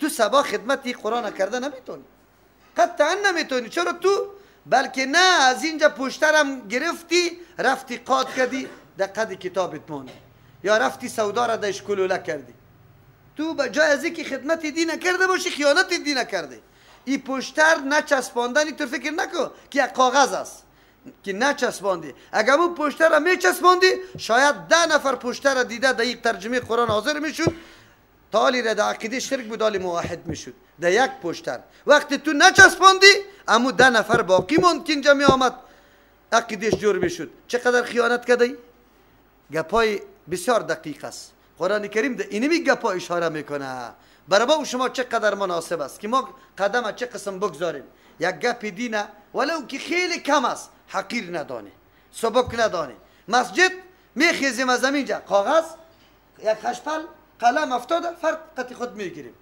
تو سبا خدمت قرآن کرده نمیتونی، قطعا نمیتونی. چرا تو؟ بلکه نه از اینجا پشترم گرفتی رفتی قاد کردی در قد کتابت ماندی، یا رفتی سودا را در اشکلوله کردی. تو به جای از اینکه خدمت دین کرده باشی خیانت دین کرده. این پشتر نچسباندنی تو فکر نکن که یک کاغذ است که نچسباندی. اگر اون پشتر را میچسباندی شاید 10 نفر پشتر را دیده در یک ترجمه قرآن حاضر میشد، تالی را در عقیده شرک بود، آلی موحد میشد در یک پشتر. وقتی تو نچسباندی امو 10 نفر باقی موند که اینجا می آمد عقیدهش جور میشد. چقدر خیانت کردی؟ گپای بسیار دقیق است. قرآن کریم در اینمی گپا اشاره میکنه. برای ما و شما چقدر مناسب است که ما قدم چه قسم بگذاریم. یک گپ دینه ولو که خیلی کم است حقیر ندانه، سبک ندانه. مسجد میخیزیم از اینجا کاغذ یک خشپل قلم افتاده فرد قطی خود میگیریم،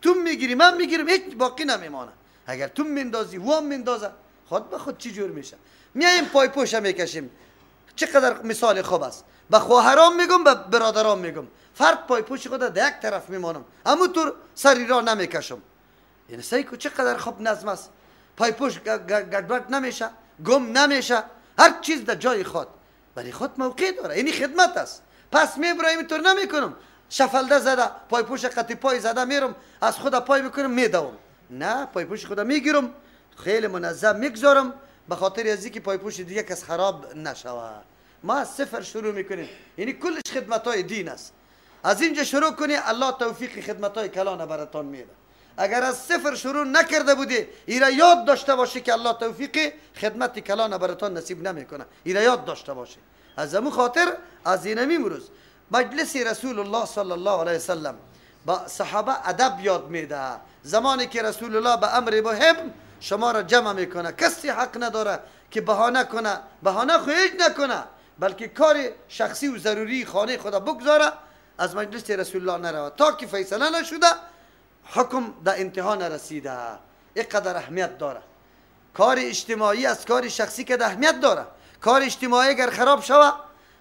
تو میگیری من میگیریم، هیچ باقی نمیمانه. اگر تو میندازی وام میندازه خود به خود چی جور میشه؟ میایم پای پوشه میکشیم. چقدر مثال خوب است. به خواهرام میگم، به برادرام میگم، فرد پای پوش خود در یک طرف میمانم، اما طور سری را نمیکشم. یعنی سعی کو چقدر خوب نظم است. پای پوش گډوډ نمیشه، گم نمیشه، هر چیز در جای خود برای خود موقع داره. یعنی خدمت است. پس میبرایم طور نمیکنم، شفلده زده پای پوش قطی پای زده میرم از خود پای میکنم میدوم. نه، پای پوش خود میگیرم خیلی منظم میگذارم به خاطر از اینکه پای پوش دیگه کس خراب نشوه. ما از صفر شروع میکنیم، یعنی کلش خدمت های دین است. از اینجا شروع کنی الله توفیق خدمت های کلان براتان میده. اگر از صفر شروع نکرده بودی ایرا یاد داشته باشی که الله توفیق خدمت کلان براتان نصیب نمیکنه. ایرا یاد داشته باشی. از امو خاطر از اینمی امروز مجلس رسول الله صلی الله علیه وسلم با صحابه ادب یاد میده. زمانی که رسول الله به امر مهم شما را جمع میکنه، کسی حق نداره که بهانه کنه، بهانه خو هیچ نکنه، بلکه کار شخصی و ضروری خانه خدا بگذاره، از مجلس رسول الله نروه تا که فیصله نشده، حکم در انتها نرسیده. اینقدر اهمیت داره کار اجتماعی از کار شخصی که اهمیت داره. کار اجتماعی اگر خراب شوه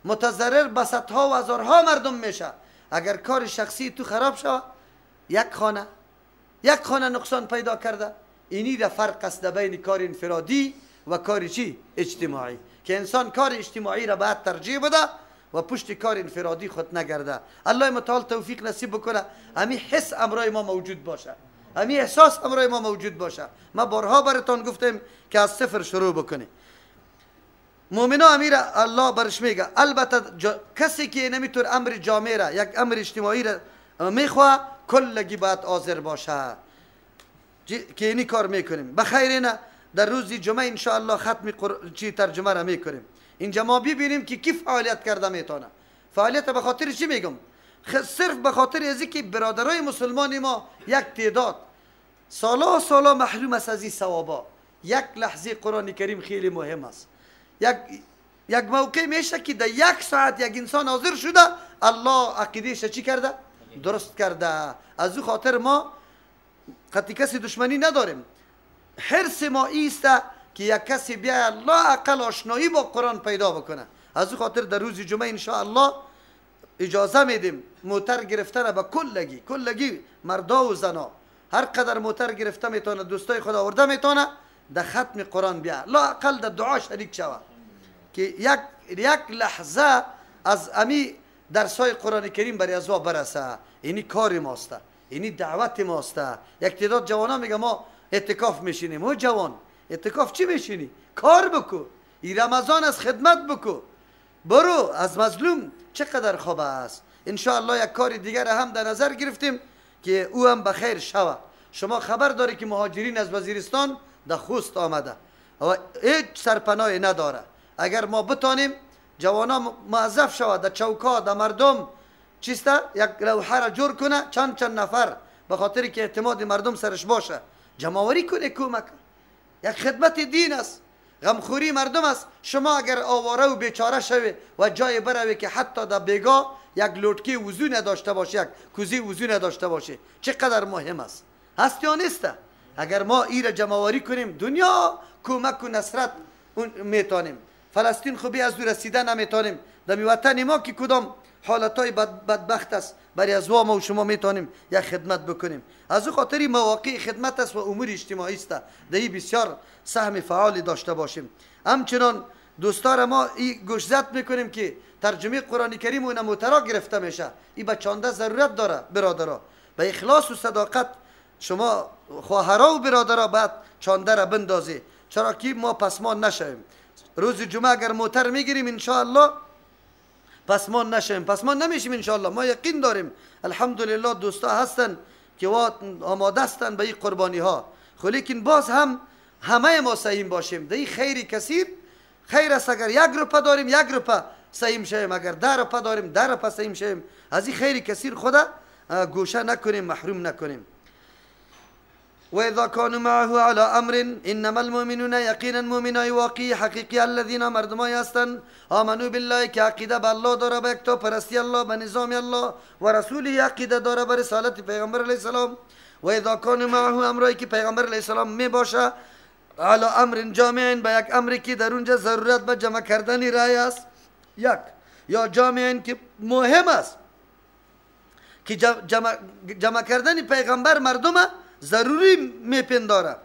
متضرر به صدها و هزارها مردم میشه. اگر کار شخصی تو خراب شوه یک خانه نقصان پیدا کرده. اینی را فرق است بین کار انفرادی و کار چی؟ اجتماعی. که انسان کار اجتماعی را باید ترجیح بده و پشت کار انفرادی خود نگرده. الله متعال توفیق نصیب بکنه امی حس امرای ما موجود باشه، امی احساس امرای ما موجود باشه. ما بارها براتان گفتیم که از صفر شروع بکنه. مؤمنا امیر الله برش میگه. البته کسی که نمیتونه امر جامعه را یک امر اجتماعی را میخواه کلگی باید حاضر باشه که اینی کار میکنیم. بخیر نه در روز جمعه انشاءالله ختم چی ترجمه را میکنیم. اینجا ما ببینیم که کی فعالیت کرده میتونه. فعالیت به خاطر چی میگم؟ صرف به خاطر از اینکه برادرای مسلمان ما یک تعداد سالا سالا محروم است از این ثوابا. یک لحظه قرآن کریم خیلی مهم است. یک موقع میشه که در یک ساعت یک انسان حاضر شده الله عقیدهش چی کرده؟ درست کرده. از او خاطر ما قطعی کسی دشمنی نداریم. حرص ما ایست که یک کسی بیا الله اقل آشنایی با قرآن پیدا بکنه. از او خاطر در روز جمعه انشاءالله اجازه میدیم موتر گرفته را به کلگی مردا و زنا هر قدر موتر گرفته میتونه دوستای خود آورده میتونه در ختم قرآن بیا لا اقل در دعا شریک شوه که یک لحظه از امی درسای قرآن کریم برای از برسه. اینی کار ماست، اینی دعوت ماست. یک تعداد جوانا میگه ما اعتکاف میشینیم. او جوان اعتکاف چی میشینی؟ کار بکو. این رمضان از خدمت بکو، برو از مظلوم. چقدر خوب است. انشاءالله یک کار دیگر هم در نظر گرفتیم که او هم بخیر شوه. شما خبر داری که مهاجرین از وزیرستان در خوست آمده و هیچ سرپناهی نداره. اگر ما بتانیم جوانا موظف شود در چوکا در مردم چیسته یک لوحه را جور کنه چند نفر به خاطر که اعتماد مردم سرش باشه جمع‌آوری کنه کمک. یک خدمت دین است، غمخوری مردم است. شما اگر آواره و بیچاره شوی و جای بروی که حتی در بیگاه یک لوتکی وضو نداشته باشه، یک کوزه وضو نداشته باشه، چقدر مهم است. هست یا نیست؟ اگر ما ای را جمع‌آوری کنیم دنیا کمک و نصرت میتونیم. فلسطین خوبی از دور رسیده نمیتونیم. در وطن ما که کدام حالتهای بدبخت است، برای از ما و شما میتونیم یک خدمت بکنیم. از او خاطری مواقع خدمت است و امور اجتماعی است، در بسیار سهم فعالی داشته باشیم. همچنان دوستان ما ای گوشزد میکنیم که ترجمه قرآن کریم و نموترا گرفته میشه، ای به چانده ضرورت داره برادرا. به اخلاص و صداقت شما خواهرا و برادرا باید چانده را بندازی، چرا که ما پسمان نشویم. روز جمعه اگر موتر میگیریم انشاءالله پسمان نشویم، پسمان نمیشیم انشاءالله. ما یقین داریم الحمدلله دوستا هستن که آماده هستن به این قربانی ها، لیکن باز هم همه ما سهیم باشیم در این خیر کثیر. خیر است اگر 1 روپه داریم 1 روپه سهیم شویم، اگر 10 روپه داریم 10 روپه سهیم شویم. از این خیر کثیر خدا گوشه نکنیم، محروم نکنیم. و اذا كانوا معه على امر انما المؤمنون یقینا مؤمنای واقعی حقیقی الذين مردمای هستند آمنوا بالله که عقیده به الله داره، به یکتا پرستی الله، به نظام الله و رسوله عقیده داره، به رسالت پیغمبر علیه السلام. و اذا كانوا معه امرایی که پیغمبر علیه السلام می باشه على امر جامع، به یک امری که در اونجا ضرورت به جمع کردن رای است، یک یا جامع که مهم است که جمع کردن پیغمبر مردم ضروری میپنداره.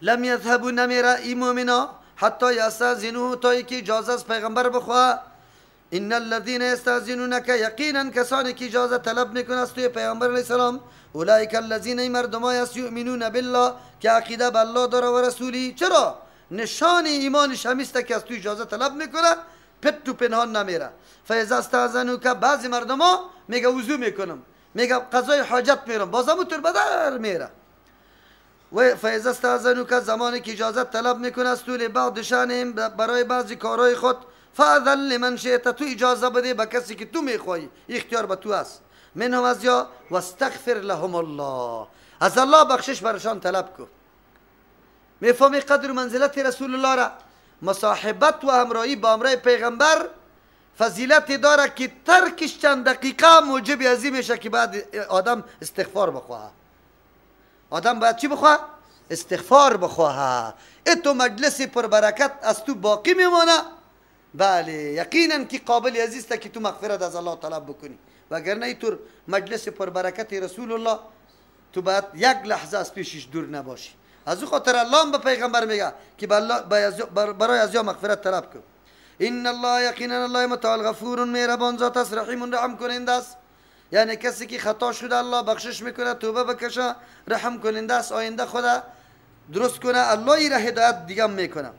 لم یذهبوا نمیره ای مؤمنا حتی یستاذنوه تا که اجازه از پیغمبر بخواه. ان الذين یستاذنونک یقینا کسانی که اجازه طلب میکنه از توی پیغمبر علیه السلام، اولئک الذین ای مردمای است یؤمنون بالله که عقیده به الله داره و رسولی. چرا؟ نشان ایمانش همیست که از توی اجازه طلب میکنه، پت تو پنهان نمیره. فاذا استاذنوک بعضی مردما میگه وضو میکنم، میگه قضای حاجت میرم، بازم تر بدر میره. و فاذا استاذنوک زمانی که اجازه طلب میکنه از طول بعض شانهم برای بعضی کارهای خود، فاذن لمن شئت تو اجازه بده به کسی که تو میخوای، اختیار به تو است. منهم از یا واستغفر لهم الله، از الله بخشش برشان طلب کن. میفهمی قدر و منزلت رسول الله را؟ مصاحبت و همراهی با امرای پیغمبر فضیلت داره که ترکش چند دقیقه موجب ازی میشه که بعد آدم استغفار بخواه. آدم باید چی بخواه؟ استغفار بخواه. اتو مجلس پربرکت از تو باقی میمانه. بله یقینا که قابل عزیز که تو مغفرت از الله طلب بکنی، وگرنه اینطور مجلس پربرکت رسول الله تو باید یک لحظه از پیشش دور نباشی. از او خاطر الله هم به پیغمبر میگه که برای از یا مغفرت طلب کن. ان الله یقینا الله متعال غفور مهربان ذات است، رحیم رحم کننده است. یعنی کسی که خطا شده الله بخشش میکنه، توبه بکشه، رحم کننده است، آینده خدا درست کنه، الله ای را هدایت دیگه میکنه.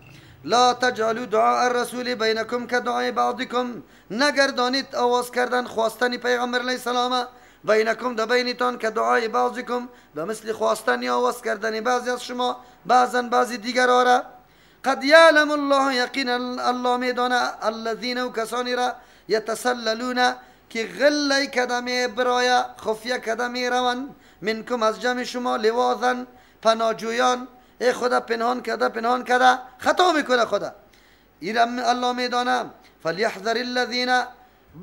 لا تجعلوا دعاء الرسول بینکم کدعاء بعضکم، نگردانید آواز کردن خواستن پیغمبر علیه السلام بینکم در بینتان که دعای بعضکم به مثل خواستن یا آواز کردن بعضی از شما بعضا بعضی دیگر را. قد یعلم الله یقینا الله میدانه الذین و کسانی را یتسللون که غلی کده برای خفیه کده میروند منکم از جمع شما لواذا پناهجویان، ای خدا پنهان کده پنهان کده خطا میکنه خدا، ایرم الله میدانه. فلیحذر الذین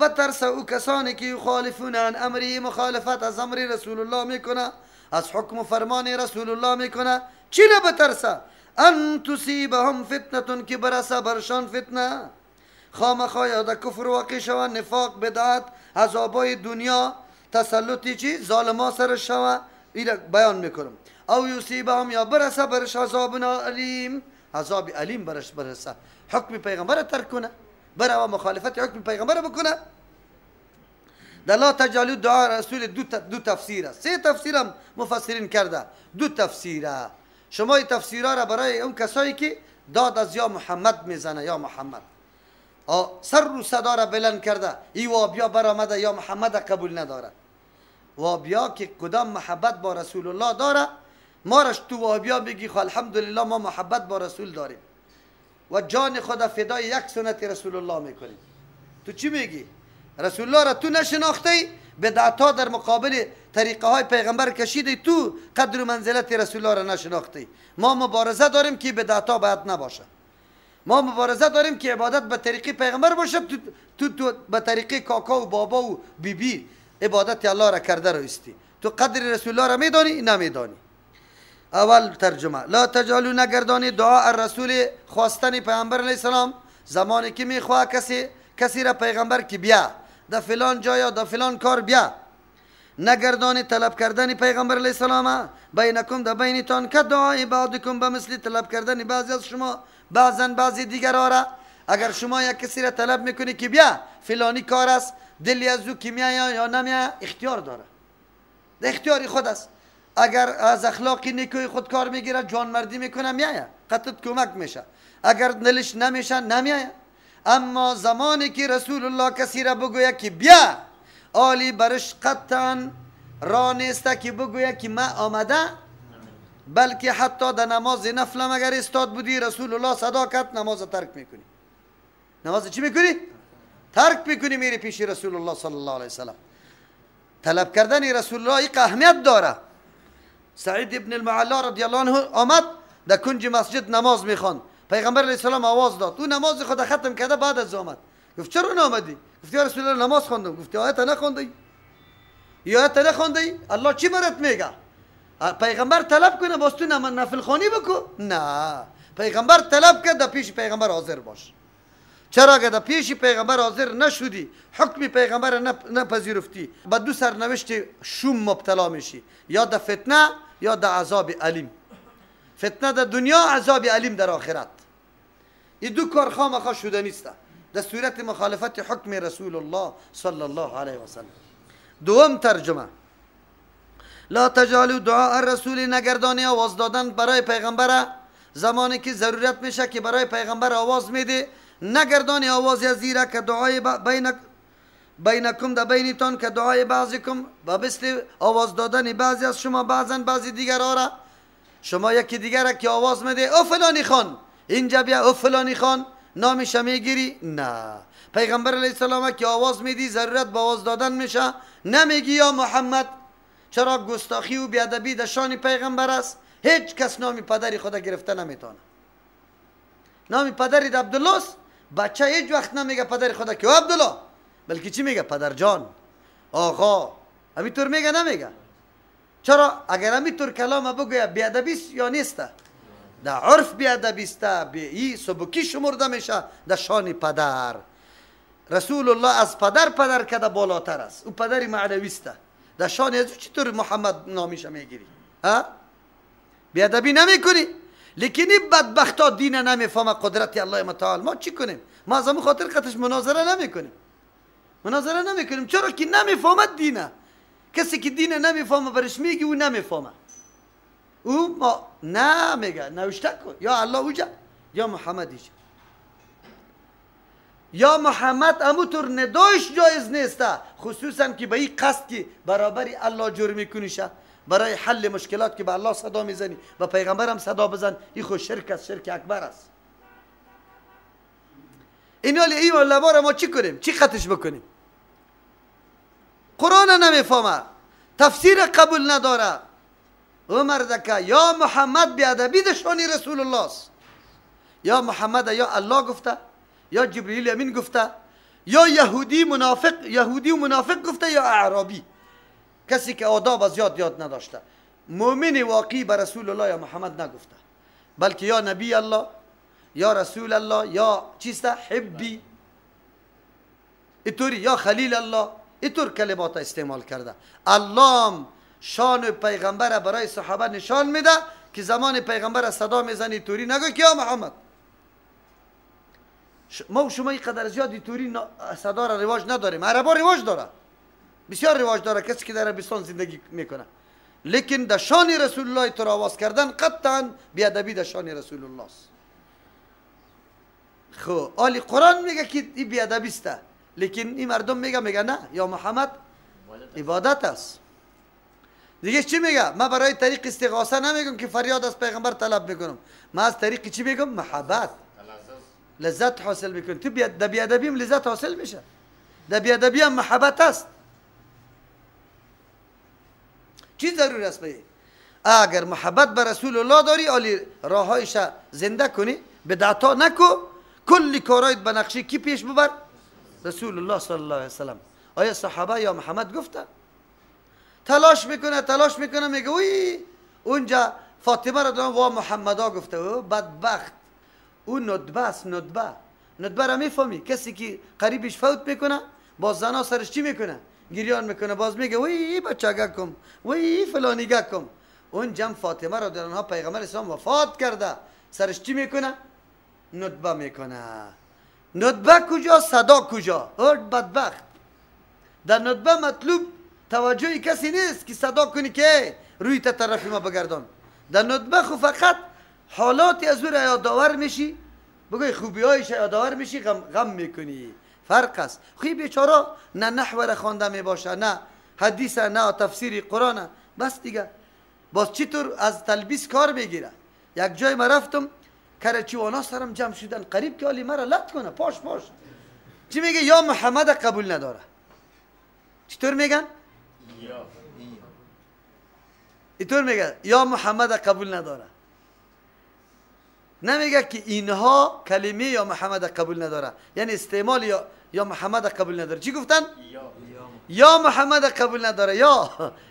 بترس او کسانی که یخالفون عن امری مخالفت از امر رسول الله میکنه، از حکم و فرمان رسول الله میکنه. چی را بترسه؟ ان تصیبهم فتنه که برسه برشان فتنه، خامخا یا در کفر واقع شوه، نفاق، بدعت، عذابای دنیا، تسلطی چی ظالما سرش شوه، این بیان میکنم. او یصیبهم یا برسه برش عذاب علیم، عذاب علیم برش برسه. حکم پیغمبر ترک کنه، بره و مخالفت حکم پیغمبر بکنه. در لا تجعلوا دعاء رسول دو تفسیر است، سه تفسیر هم مفسرین کرده، دو تفسیره. شما این تفسیرها را برای اون کسایی که داد از یا محمد میزنه، یا محمد سر رو صدا را بلند کرده، ای وابیا برآمده یا محمد قبول نداره. وابیا که کدام محبت با رسول الله داره، ما رش تو وابیا بگی خو الحمدلله ما محبت با رسول داریم و جان خدا فدای یک سنت رسول الله میکنیم. تو چی میگی؟ رسول الله را تو نشناختی، بدعت ها در مقابل طریقه های پیغمبر کشیدی، تو قدر و منزلت رسول الله را نشناختی. ما مبارزه داریم که بدعت ها باید نباشه، ما مبارزه داریم که عبادت به طریقه پیغمبر باشه، تو به طریقه کاکا و بابا و بیبی بی عبادت الله را کرده رو استی. تو قدر رسول الله را میدانی؟ نمیدانی. اول ترجمه لا تجعلوا نگردانی دعاء الرسول خواستن پیغمبر علیه السلام زمانی که میخواه کسی را پیغمبر که بیا در فلان جای یا در فلان کار بیا. نگردان طلب کردن پیغمبر علیه السلام بینکم در بینتان که دعای بعضکم به مثل طلب کردن بعضی از شما بعضا بعضی دیگر را. اگر شما یک کسی را طلب میکنی که بیا فلانی کار است، دلی از او که میآید یا نمیآید اختیار داره، در اختیار خود است. اگر از اخلاق نیکوی خود کار میگیره، جوانمردی میکنه، میآید قطعت کمک میشه. اگر دلش نمیشه نمیآید. اما زمانی که رسول الله کسی را بگوید که بیا، آلی برش قطعا را نیست که بگوید که ما آمده، بلکه حتی در نماز نفل اگر استاد بودی رسول الله صدا کرد نماز ترک میکنی. نماز چی میکنی؟ ترک میکنی، میری پیش رسول الله صلی الله علیه وسلم. طلب کردن رسول الله یک اهمیت داره. سعید ابن المعلا رضی الله عنه آمد در کنج مسجد نماز میخواند، پیغمبر علیه السلام آواز داد، او نماز خود ختم کرده بعد از آمد، گفت چرا نامدی؟ گفت یا رسول الله نماز خواندم. گفت آیت نخوندی؟ آیت نخوندی؟ الله چی برات میگه؟ پیغمبر طلب کنه باز تو نفل خوانی بکو؟ نه، پیغمبر طلب کرد در پیش پیغمبر حاضر باش. چرا که در پیش پیغمبر حاضر نشدی، حکم پیغمبر نپذیرفتی، به دو سرنوشت شوم مبتلا میشی، یا در فتنه یا در عذاب الیم. فتنه در دنیا، عذاب الیم در آخرت. این دو کار خامخا شده نیست در صورت مخالفت حکم رسول الله صلی الله علیه و سلم. دوم ترجمه، لا تجعلوا دعاء الرسول، نگردانی آواز دادن برای پیغمبر زمانی که ضرورت میشه که برای پیغمبر آواز میده، نگردانی آواز از زیرا که دعای بینکم در بینتان که دعای بعضکم و مثل آواز دادن بعضی از شما بعضا بعضی دیگر را. شما یکی دیگر را که آواز میده، او فلانی خان اینجا بیا، او فلانی خان نامش میگیری؟ نه. پیغمبر علیه السلام که آواز میدی ضرورت به آواز دادن میشه، نمیگی یا محمد. چرا؟ گستاخی و بیادبی در شان پیغمبر است. هیچ کس نام پدری خود گرفته نمیتونه. نام پدری عبدالله است، بچه هیچ وقت نمیگه پدر خدا که عبدالله، بلکه چی میگه؟ پدر جان، آقا. همینطور میگه نمیگه؟ چرا؟ اگر همینطور کلام بگوید بیادبی است یا نیست؟ در عرف بیادبی است، به ای سبکی شمرده میشه در شان پدر. رسول الله از پدر پدر کده بالاتر است، او پدر معنوی است. در شان از او چطور محمد نامیشه میگیری؟ ها؟ بیادبی نمیکنی. لیکن این بدبختا دین نمیفهمه قدرت الله متعال. ما چی کنیم؟ ما از همون خاطر قطش مناظره نمیکنیم. مناظره نمیکنیم چرا که نمیفهمد دینه. کسی که دین نمیفهمه برش میگی او نمیفهمه، او ما نمیگه نوشته کن یا الله اوجا یا محمد ایجا. یا محمد اموتور ندایش جایز نیسته، خصوصا که به این قصد که برابری الله جور میکنیشه برای حل مشکلات که به الله صدا میزنی و پیغمبرم صدا بزن، این خود شرک است، شرک اکبر است. این حال این علما را ما چی کنیم؟ چی خطش بکنیم؟ قرآن نمیفهمه، تفسیر قبول نداره. او مردکه یا محمد بیادبی دشانی رسول الله است. یا محمد یا الله گفته، یا جبریل امین گفته، یا یهودی منافق، یهودی و منافق گفته، یا اعرابی، کسی که آداب از یاد یاد نداشته. مؤمن واقعی به رسول الله یا محمد نگفته، بلکه یا نبی الله یا رسول الله یا چیست حبی اینطوری یا خلیل الله، اینطور کلمات استعمال کرده. الله شان پیغمبر برای صحابه نشان میده که زمان پیغمبر صدا میزنی اینطوری نگو که یا محمد. ما و شما اینقدر زیاد اینطوری صدا را رواج نداریم. عربا رواج داره، بسیار رواج داره، کسی که در عربستان زندگی میکنه. لیکن در شان رسول الله تو آواز کردن قطعا بیادبی در شان رسول الله است. خب آلی قرآن میگه که این بیادبی است، لیکن این مردم میگه نه یا محمد عبادت است. دیگه چی میگه؟ من برای طریق استغاثه نمیگم که فریاد از پیغمبر طلب میکنم، من از طریق چی میگم؟ محبت، لذت حاصل میکنم. تو در بیادبی هم لذت حاصل میشه، در بیادبی هم محبت است. چی ضرور است به؟ اگر محبت به رسول الله داری، آلی راهایش زنده کنی، بدعتا نکو، کلی کارایت به نقشه کی پیش ببر؟ رسول الله صلی الله علیه وسلم. آیا صحابه یا محمد گفته؟ تلاش میکنه، تلاش میکنه، میگه وی اونجا فاطمه را دارم وا محمدا گفته. او بدبخت، او ندبه است. ندبه، ندبه را میفهمی؟ کسی که قریبش فوت میکنه باز زنا سرش چی میکنه؟ گریان میکنه. باز میگه وی بچگکم، وی فلانیگکم. اون جمع فاطمه را در آنها پیغمبر اسلام وفات کرده، سرش چی میکنه؟ ندبه میکنه. ندبه کجا؟ صدا کجا؟ ارد بدبخت. در ندبه مطلوب توجه کسی نیست که صدا کنی که روی تا طرف ما بگردان. در ندبه خو فقط حالاتی از او را یادآور میشی، بگوی خوبیهایش یادآور میشی، غم میکنی. فرق است. خوی بیچاره نه نحو را خوانده میباشه، نه حدیث، نه تفسیر قرآن، بس دیگه. باز چطور از تلبیس کار میگیره. یک جای ما رفتم، کرچیوانا سرم جمع شدن، قریب که علی مرا لط کنه، پاش پاش. چی میگه؟ یا محمد قبول نداره. چطور میگن؟ اینطور میگه یا محمد قبول نداره. نمیگه که اینها کلمه یا محمد قبول نداره، یعنی استعمال یا محمد قبول نداره. چی گفتن؟ یا محمد قبول نداره، یا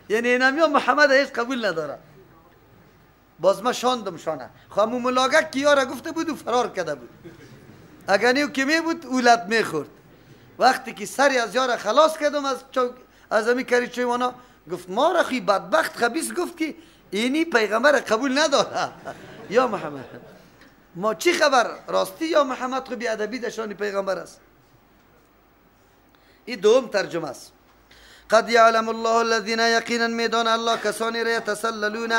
یعنی اینم یا محمد هیچ قبول نداره. باز ما شاندم شانه خامو ملاقه که یارا گفته بود و فرار کرده بود. اگر نیو که می بود اولاد میخورد. وقتی که سری از یارا خلاص کردم از امی کریچیوانا، گفت ما را خی بدبخت خبیث گفت که اینی پیغمبر قبول نداره یا محمد. ما چی خبر؟ راستی یا محمد خو بی‌ادبی دشانی پیغمبر است. این دوم ترجمه است. قد یعلم الله الذین، یقینا میدان الله کسانی را یتسللون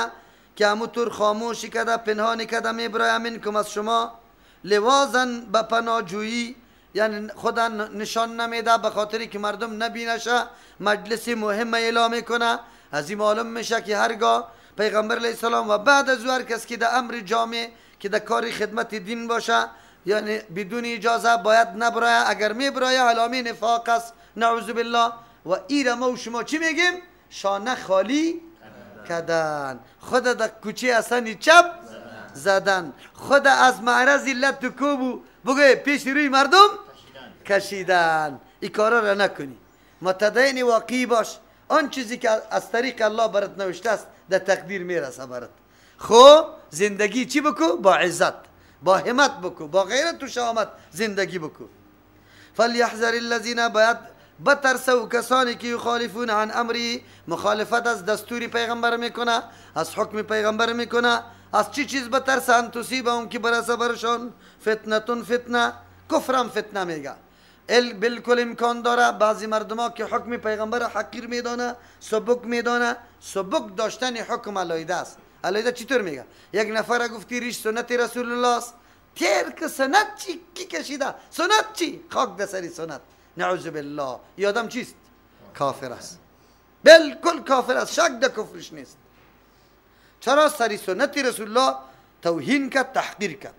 که همونطور خاموشی کده پنهانی کده میبرای منکم از شما، لوازن به پناهجویی، یعنی خدا نشان نمیده به خاطری که مردم نبینشه، مجلس مهم اعلام میکنه. از این معلوم میشه که هرگاه پیغمبر علیه السلام و بعد از هر کس که در امر جامع که در کار خدمت دین باشه، یعنی بدون اجازه باید نبرایه، اگر میبرایه علامه نفاق است، نعوذ بالله. و ایره ما و شما چی میگیم؟ شانه خالی کدن، خود در کوچه حسن چپ زدن، خود از معرض لط و کوب بگوی پیش روی مردم کشیدن. این کارا را نکنی. متدین واقعی باش. آن چیزی که از طریق الله برات نوشته است در تقدیر میرسه برات. خب زندگی چی بکو؟ با عزت، با همت بکو، با غیرت و شهامت زندگی بکو. فلیحذر الذین، باید بترسه و کسانی که یخالفون عن امری، مخالفت از دستور پیغمبر میکنه، از حکم پیغمبر میکنه. از چی چیز بترسه؟ ان تصیبهم، که برسه برشان فتنتون فتنه. کفرم فتنه میگه. بالکل امکان داره بعضی مردم ها که حکم پیغمبر حقیر میدانه، سبک میدانه. سبک داشتن حکم علایده است. علایده چطور میگه؟ یک نفر گفتی ریش سنت رسول الله است، ترک سنت چی؟ کی کشیده؟ سنت چی؟ خاک در سری سنت، نعوذ بالله. یادم چیست؟ کافر است، بالکل کافر است، شک در کفرش نیست. چرا؟ سری سنت رسول الله توهین کرد، تحقیر کرد.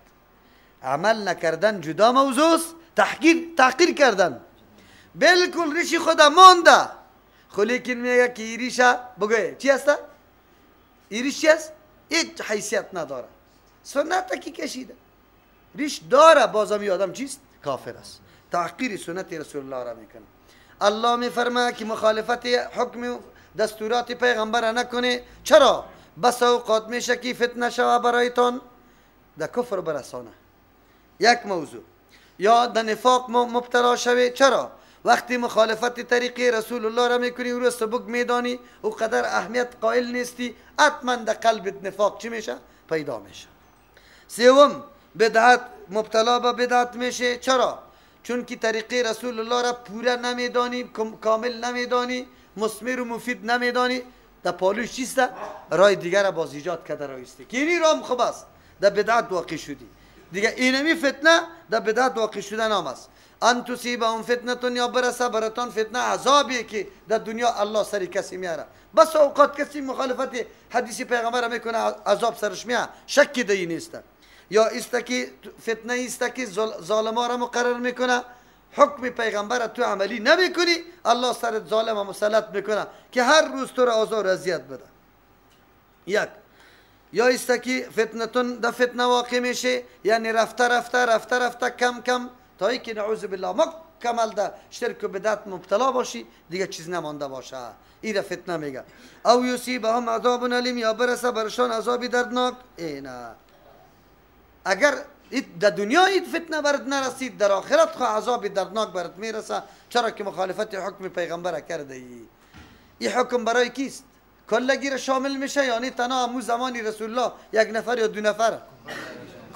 عمل نکردن جدا موضوع است، تحقیر کردن. بالکل ریشی خدا مانده، خو لیکن میگه که ریشه بگوی چی هست؟ ریش چی هست؟ هیچ حیثیت نداره، سنت کی کشیده، ریش داره، بازم یادم چیست؟ کافر است. تحقیر سنت رسول الله را میکنه. الله میفرماید که مخالفت حکم دستورات پیغمبر نکنه. چرا؟ بس اوقات میشه که فتنه شوه برایتان، در کفر برسانه. یک موضوع. یا در نفاق مبتلا شوه. چرا؟ وقتی مخالفت طریقه رسول الله را میکنی، او را سبک میدانی، او قدر اهمیت قائل نیستی، حتما در قلبت نفاق چی میشه؟ پیدا میشه. سوم، بدعت، مبتلا به بدعت میشه. چرا؟ چون که طریقه رسول الله را پوره نمیدانی، کامل نمیدانی، مثمر و مفید نمیدانی، در پالوش چیست؟ رای دیگر را باز ایجاد کرده رایستی که اینی رام خوب است، در بدعت واقع شدی دیگه. اینمی فتنه در بدعت واقع شدن هم است. ان تصیبهم فتنه، یا برسه براتان فتنه، عذابی که در دنیا الله سری کسی میاره. بس اوقات کسی مخالفت حدیث پیغمبر میکنه، عذاب سرش میاد، شکی دی نیست. یا است که فتنه است که ظالما را مقرر میکنه، حکم پیغمبر تو عملی نمیکنی، الله سرت ظالم مسلط میکنه که هر روز تو را آزار و اذیت بده. یک. یا است که فتنتون در فتنه واقع میشه، یعنی رفته رفته رفته رفته کم کم تا اینکه نعوذ بالله مکمل در شرک و بدعت مبتلا باشی، دیگه چیز نمانده باشه. این را فتنه میگه. او یصیبهم عذاب الیم، یا برسه برشان عذابی دردناک. اینا اگر در دنیا این فتنه برات نرسید، در آخرت خو عذاب دردناک برات میرسه. چرا که مخالفت حکم پیغمبر کرده ای. این حکم برای کیست؟ کلگی را شامل میشه، یعنی تنها امو زمانی رسول الله یک نفر یا دو نفر؟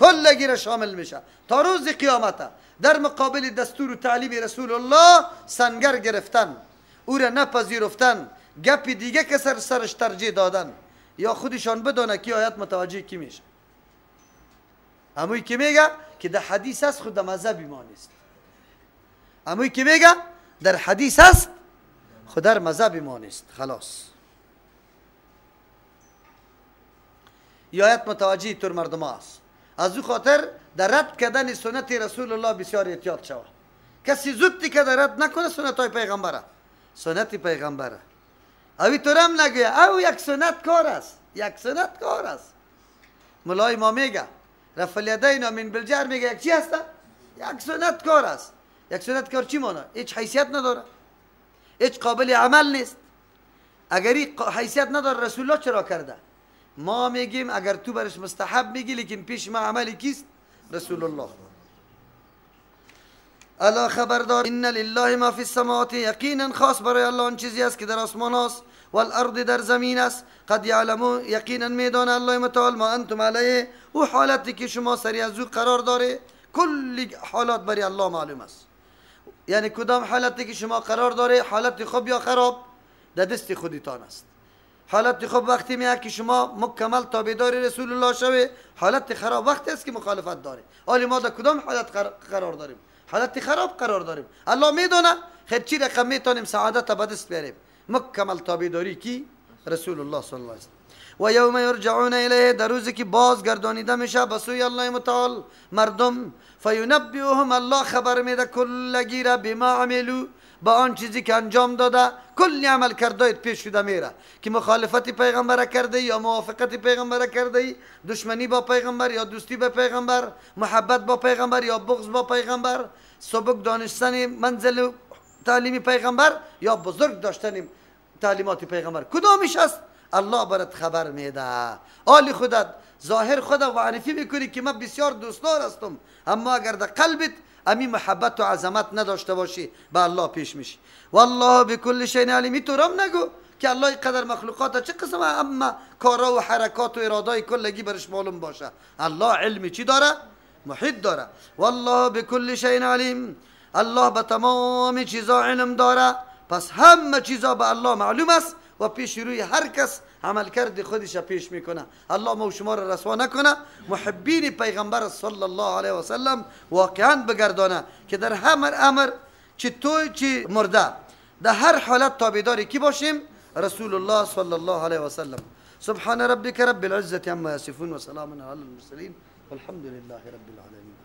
کلگی را شامل میشه تا روز قیامت. در مقابل دستور و تعلیم رسول الله سنگر گرفتن، او را نپذیرفتن، گپ دیگه که سرش ترجیح دادن، یا خودشان بدانه که آیت متوجه کی میشه. اموی که میگه که در حدیث است خود در مذهب ما نیست. اموی که میگه در حدیث است خود در مذهب ما نیست. خلاص آیت متوجه تر مردم است. از او خاطر در رد کردن سنت رسول الله بسیار احتیاط شود. کسی زود که در رد نکنه سنت های پیغمبره، سنت پیغمبره. اوی تورم نگویه او یک سنت کار است، یک سنت کار است. ملای ما میگه رفع الیدین من بالجهر، میگه یک چی هست؟ یک سنت کار است. یک سنت کار چی مانا؟ هیچ حیثیت نداره، هیچ قابل عمل نیست. اگر این حیثیت نداره رسول الله چرا کرده؟ ما میگیم اگر تو برش مستحب میگی، لیکن پیش ما عملی کیست؟ رسول الله. الا خبردار ان لله ما فی السماوات، یقینا خاص برای الله آن چیزی است که در آسمان است والارض در زمین است. قد یعلمون، یقینا میدانه الله متعال ما انتم علیه، او حالتی که شما سری از او قرار داره. کل حالات برای الله معلوم است. یعنی کدام حالتی که شما قرار داره، حالت خوب یا خراب، در دست خودتان است. حالت خوب وقتی میاد که شما مکمل تابعدار رسول الله شوی، حالت خراب وقتی است که مخالفت داره. حالا ما در کدام حالت قرار داریم؟ حالت خراب قرار داریم. الله میدونه خیر چی رقم میتونیم سعادت به دست بیاریم. مکمل تابعداری کی؟ رسول الله صلی الله علیه و سلم. و یوم یرجعون الیه، در روزی که بازگردانیده میشه به سوی الله متعال مردم، فینبئهم، الله خبر میده کلگی را بما عملوا، با آن چیزی که انجام داده. کلی عمل کردایت پیش شده میره که مخالفت پیغمبر کرده یا موافقت پیغمبر کرده، دشمنی با پیغمبر یا دوستی با پیغمبر، محبت با پیغمبر یا بغض با پیغمبر، سبک دانستن منزل تعلیم پیغمبر یا بزرگ داشتن تعلیمات پیغمبر، کدامش است؟ الله برات خبر میده. آل خودت ظاهر خودت معرفی میکنی که من بسیار دوستدار هستم، اما اگر در قلبت امی محبت و عظمت نداشته باشی به الله پیش میشی. والله بكل شیء علیم. تو رم نگو که الله قدر مخلوقات چه قسم، اما کارا و حرکات و ارادای کلگی برش معلوم باشه. الله علمی چی داره؟ محیط داره. والله بكل شیء علیم، الله به تمام چیزا علم داره. پس همه چیزا به الله معلوم است و پیش روی هر کس عمل کرد خودش پیش میکنه. الله ما و شما را رسوا نکنه. محبین پیغمبر صلی الله علیه و سلم واقعا بگردانه که در هر امر چه توی چه مرده، در هر حالت تابعدار کی باشیم؟ رسول الله صلی الله علیه و سلم. سبحان ربک رب العزة عما یصفون و سلام علی المرسلین والحمد لله رب العالمین.